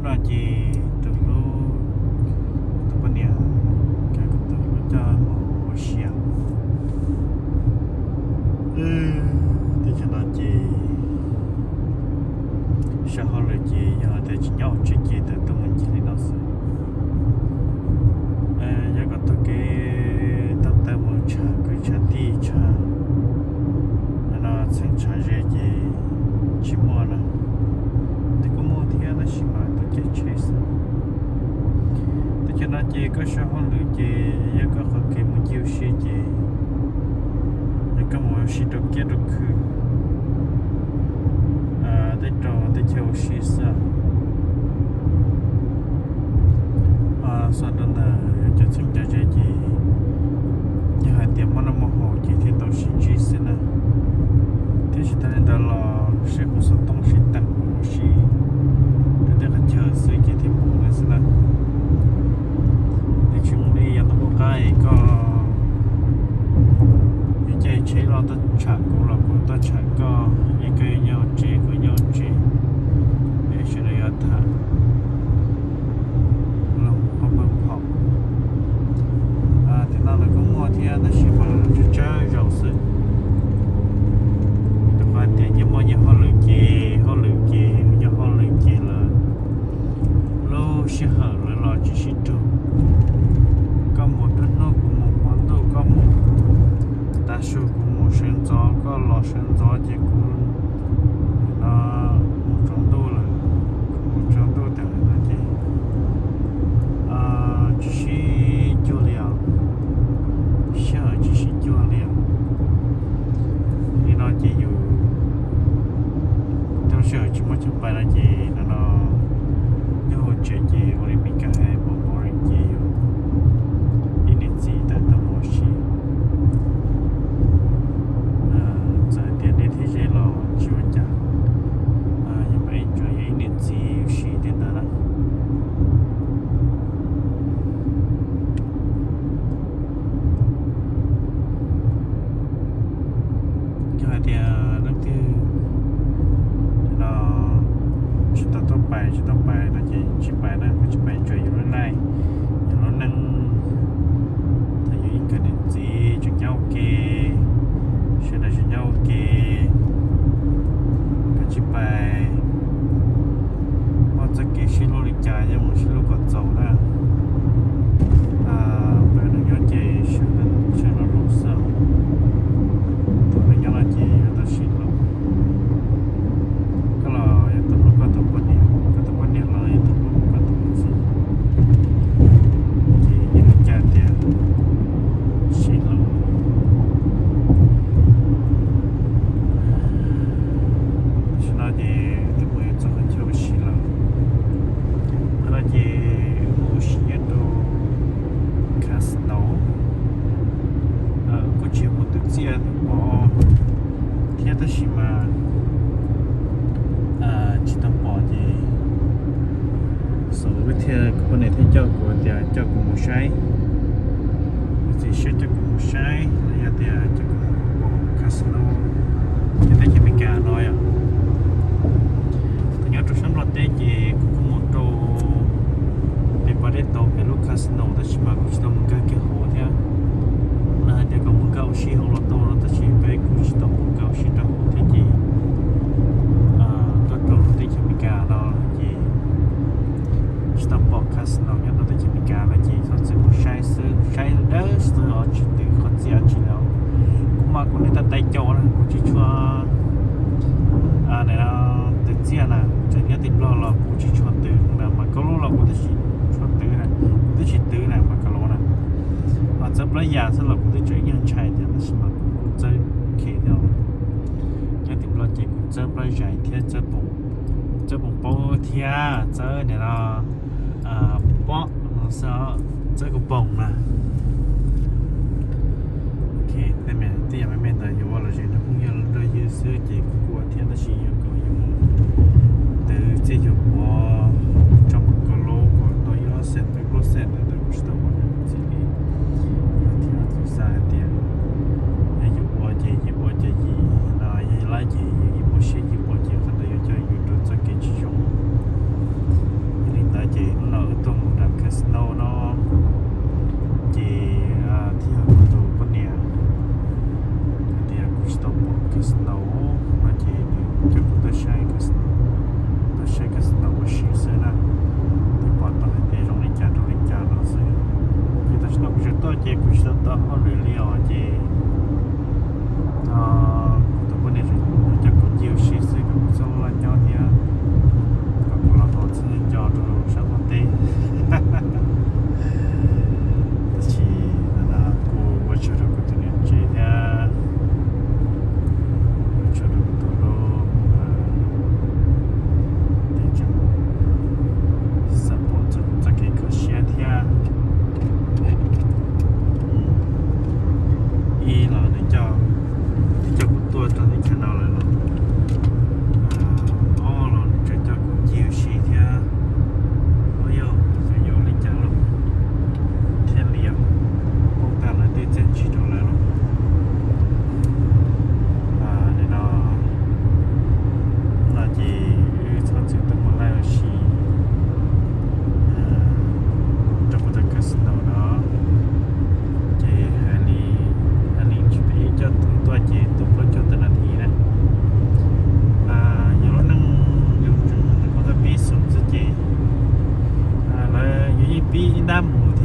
No ces tus hlub, tus poj niam, tus hlub coj mus ua si. Teb chaws no ces sab hauj lwm ces yog tias tsis nyob hauv tsev ces tawm tuaj mus ncig li no xwb. Yog kom taug kev taug taw mus tshav kwv tshav tij tshav no txheej tshav ze ces tsis muaj na. Nws kuj muaj thiab tab sis mas tuaj caij tsheb xwb. Teb chaws no ces koj sab hauj lwm ces yog koj qhov kev mus ncig ua si ces yog koj mus ua si rau kiab rau khw, tej rau teb chaws ua si xwb. Xav rau ntawm cov txheej cov ze ces yog hais tias muaj noj muaj haus ces thiaj tau sib ntsib xwb na. Thiab tsis tas li ntawd los seb kuv xov tooj sib teem ua si rau tej qhov chaw xwb ces thiaj mus xwb na. Thiab tsis mus li yog tau poj qab es koj yuav caij tsheb los tuaj tsham kuv los kuv tuaj tsham koj, es koj yuav nyob tsev kuv nyob tsev, es sawv daws yuav tham los qhov npawg phom. Thiab no lawv kuj muaj thiab tab sis mas tsawg tsawg zaus xwb. Rau qhov tias nyias muaj nyias hauj lwm ces hauj lwm ces nyias hauj lwm ces lawm, lub sij hawm lawv los tsis sib raug. Koj mus rau hnub kuv mus hmo ntuj, koj mus tav su kuv mus sawv ntxov, koj los sawv ntxov ces kuv no mus tsaus ntuj lawm, mus tsaus ntuj tas lawm no ces tsis sib cuag li os, sij hawm tsis sib cuag li os. Li no ces yus tej lub sij hawm tsis muaj chaw pais no ces no no nyob hauv tsev ces ua li Meskas hais pom boring ces yus ib niam txiv tawm tuaj mus ua si. Txawm hais tias deb thiab ze los tsis ua cas, yus mam enjoy yus ib niam txiv ua si tej ntawd na. Yog hais tias leej twg no tsis tau tuaj pais tsis tau pais no ces tsis pais na, kuj tsis pais, tsuas yus lub neej, yus lub neej. Thaum yus ib nkawm niam txiv tseem nyob ua ke, sawv daws tseem nyob ua ke, koj tsis pais, muaj txoj kev sib hlub li cas yeej mus sib hlub kom txaus na. Peb neeg nyob ces sawv daws sib hlub xwb. Thaum peb nyob no ces yuav tau sib hlub. Koj los yuav tau hlub koj tus poj niam, koj tus poj niam los yuav tau hlub koj tus poj niam. Ces yeej li cas tias sib hlub. Tam sim no ces twb mus yuav txog qhov chaw ua si lawm. Qhov no ces wb mus ua si nyob rau casino. Wb kuj tsis yog mus twv txiaj twv pov thiab tab sis mas tsis tau pom ces xav wb thiaj, kuv poj niam thiaj coj kuv tias coj kuv mus saib, kuv txiv siab coj kuv mus saib los yog tias coj kuv mus pom casino nyob teb chaws Amelikas no yom. Thaum nyob rau sab Nplog teb ces kuv kuj mus rau pem pas dej tauv pem lub casino tab sis mas kuv tsis tau mus nkag kiag hauv thiab. Lawv hais tias kom mus nkag ua si hauv los tau no tab sis peb kuj tsis tau mus nkag ua si rau hauv thiab ces tuaj rau teb chaws Amelikas no ces tsis tau pom casino nyob rau teb chaws Amelikas no ces txhob txwm mus saib xwb, saib dawb xwb os, tsis twv qhov txiaj tsis li. Kuv mas kuv niag tais tais caus na, kuv tsis tshua twv txiaj na, tseem nyob tim Nplog los kuv tsis tshua twv na, mas kaus lub los kuv twb tsis tshua twv na, kuv twb tsis twv na mas kaus lub na. Ho txawb plab yas xwb los kuv twb tseem nyuag ntshai thiab tab sis mas kuv kuj txawb khem thiab. Nyob tim Nplog ces kuv txawb plab zais thiab txawb poom, txawb poom paub thiab txawb niam no pob no xwb, txawb kuv poom na. Ok, tej yam me me ntawd yuav ua los zem nrog phooj ywg nrog ywg xwb ces kuv kuj ua thiab tab sis yog kom yus twv txiaj yog ua tso mus kaus lub kom tau ib ob xees peb plaub xees ntawd kuv tsis tau ua txiv li. Yog thiab kuv xav hais tias yog yus ua ces yus ua ces yus no yog laib ces yus ib puas siab yus ua ces qhov ntawd yuav coj yus rau txoj kev tsis zoo. Yog li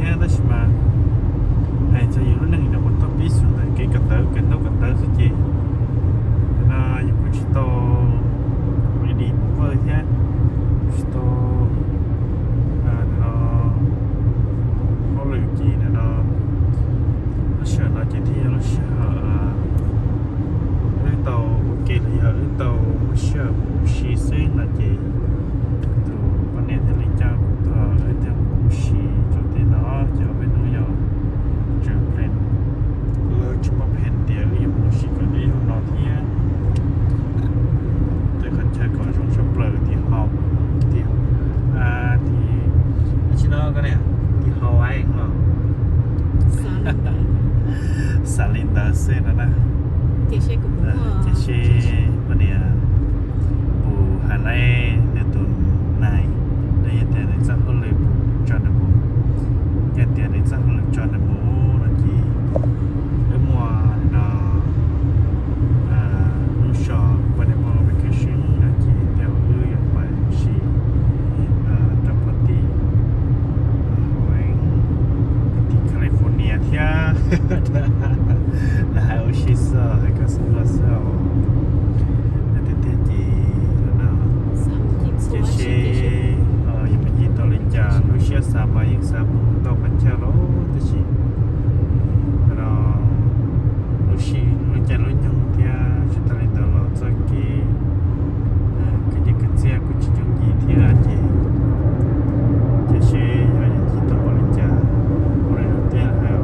Tab sis mas hais txog yus lub neej no puas tau pib xus ntawm kev kawm ntawv kawm ntaub kawm ntawv xwb ces no yus kuj tsis tau ready mus vawj thiab, tsis tau no hauj lwm ces no lub sij hawm no ces thiaj yog lub sij hawm wb tau ua ke los yog wb tau muab sij hawm mus ua si xwb no ces tus poj niam thiaj li coj kuv tuaj wb thiaj mus ua si rau tej no ces peb hnub yog tseem plan, kuv tsis muaj plan tias wb yuav mus ua si kom deb zoo no thiab. Tej qhov chaw kom zoo tshaj plaws tim haus, tim, tim, tim haus los xav li ntawd xwb no na. Ces seb poj niam puas hais laiv nws tus nais, los yog tias nws txoj hauj lwm puas tso nws mus. Yog tias nws txoj hauj lwm tso nws mus no ces wb muaj no lub so poj niam muaj vacation no ces tej zaum wb yuav pais ua si rau pem tim, tim California thiab. Lawv hais ua si xwb, hais kom xav los xwb os. Tiag tiag ces no ces seb yuav mus ncig tau li cas, lub siab xav mas yeej xav mus ntau qhov chaw lawm tab sis no lub sij, lub caij lub nyoog thiab tsis tag li ntawd los txoj kev kwv yeej kwv txiaj kuj tsis yooj yim thiab ces, ces seb yog yuav ncig tau npaum li cas, ua li tej hais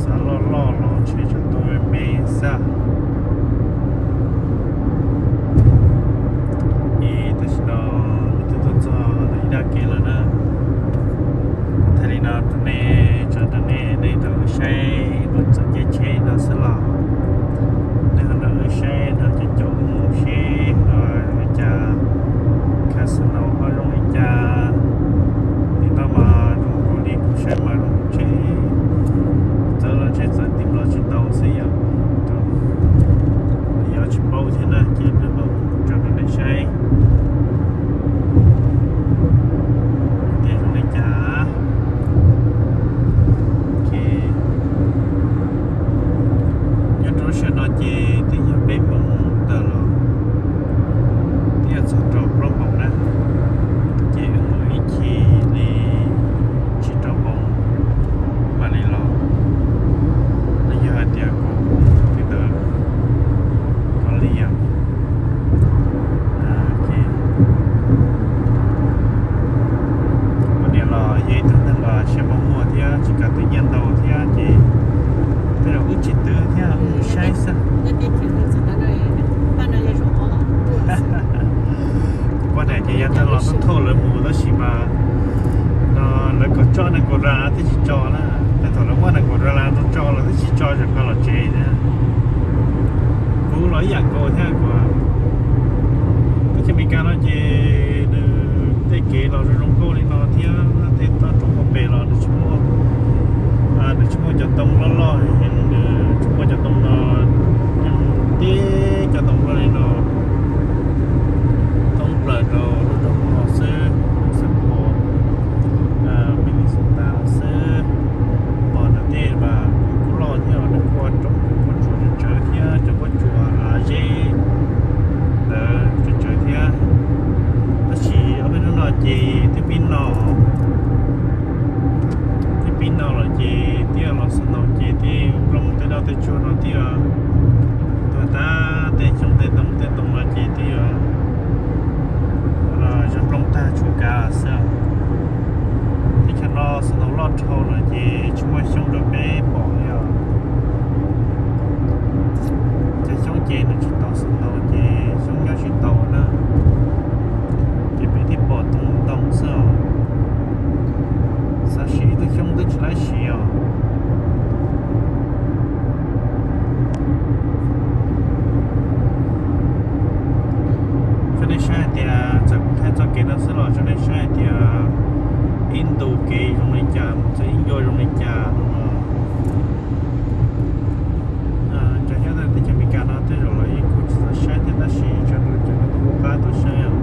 xav loj loj los ntshe tsuas tuaj me me xwb. Ces tam sim no wb twb tuaj txog ntawm ib nrab kev lawm na. Thaum li no rau nej, tso rau nej, nej nrog wb saib ib puas txoj kev tsheb no xwb los nej ho nrog wb saib no cov caum mus seb li cas, casino ho zoo li cas. Nim no mas zoo nkaus li kuv saib mas zoo tsheb txawv los ntshe txawv tim los tsis tau xwb yom. Yog tsis paub thiab na ces peb mam tso rau nej saib tias zoo li cas. Nyob rau lub sij hawm no ces twb yog peb moos tawm los twb yuav txog rau plaub moos na, ces wb mus ib chim li tsib rau moos mam li los. Los yog hais tias kuv li ntawd, kuv li os. Poj niam los yog ib tug neeg uas siab mos muag thiab tsis kam twv nyiaj ntau thiab ces tej zaum wb tsis twv thiab wb saib xwb. Kuv poj niam ces yav tag los tau thauj lawv mus tab sis mas no lawv kom tso nees nkaum dollar twb tsis tso na, tej thaum lawv muab nees nkaum dollar rau tso los twb tsis tso, tseem nqa los tsev thiab. Kuv los ib yam nkaus thiab, kuv teb chaws Amelikas no ces nws tej kev los zoo zoo nkauj li no thiab tej toj roob hauv pes los nws tsis muaj, nws tsis muaj cov ntoo loj loj, nws tsis muaj cov ntoo no, yeej tib cov ntoo luaj li no thoob plaws rau lub roob no xwb, Saint Paul, Minnesota xwb. Pom ntawm tej mas kuj loj thiab, nws kuj ua roob kuj tsuas tsawv tsawv thiab, cov pob tsuas av zeb ntawd tsawv tsawv thiab. Tab sis ob peb hnub no ces twb pib no, twb pib no lawm ces twb los snow ces twb nplooj tej doj tej tsuag no twb tuag tag, tej xyoob tej ntoo tej ntoo no ces twb zoo nplooj tag tshuav kav xwb. Teb chaws no snow loj dhau lawm ces tsis muaj xyoob rau peb pom li os. Cov xyoob ces nws tsis tau snow ces xyoob nyob tsis tau na, ces peb thiaj pom toov ntoo xwb os. Xav siv ib tug xyoob twb tsis laib siv os. Txhua nej saib hais tias txawm kuv thaij txoj kev no xwb los txhua nej saib hais tias ib ntu kev zoo li cas, txawm ib ncua zoo li cas no. Cov nyob rau teb chaws Amelikas no tej zaum los yeej kuj tsis txawj saib thiab tab sis tso rau cov no tuaj pub qab tuaj saib os.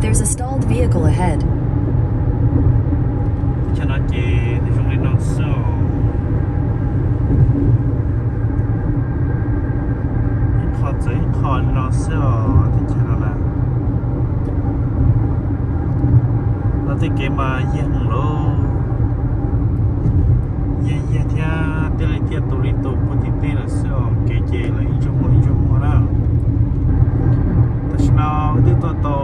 There's a stalled vehicle ahead. Teb chaws no ces nws zoo li no xwb os. Ib qho txawv ib qho li no xwb os teb chaws no na. Los tej kev mas yag heev lauj, yag yag thiab tej li thiaj tus li tus puag tim tej lawm xwb os. Kev ces lawv ib tsuag muag ib tsuag muag na. Tam sim no twb tuaj tau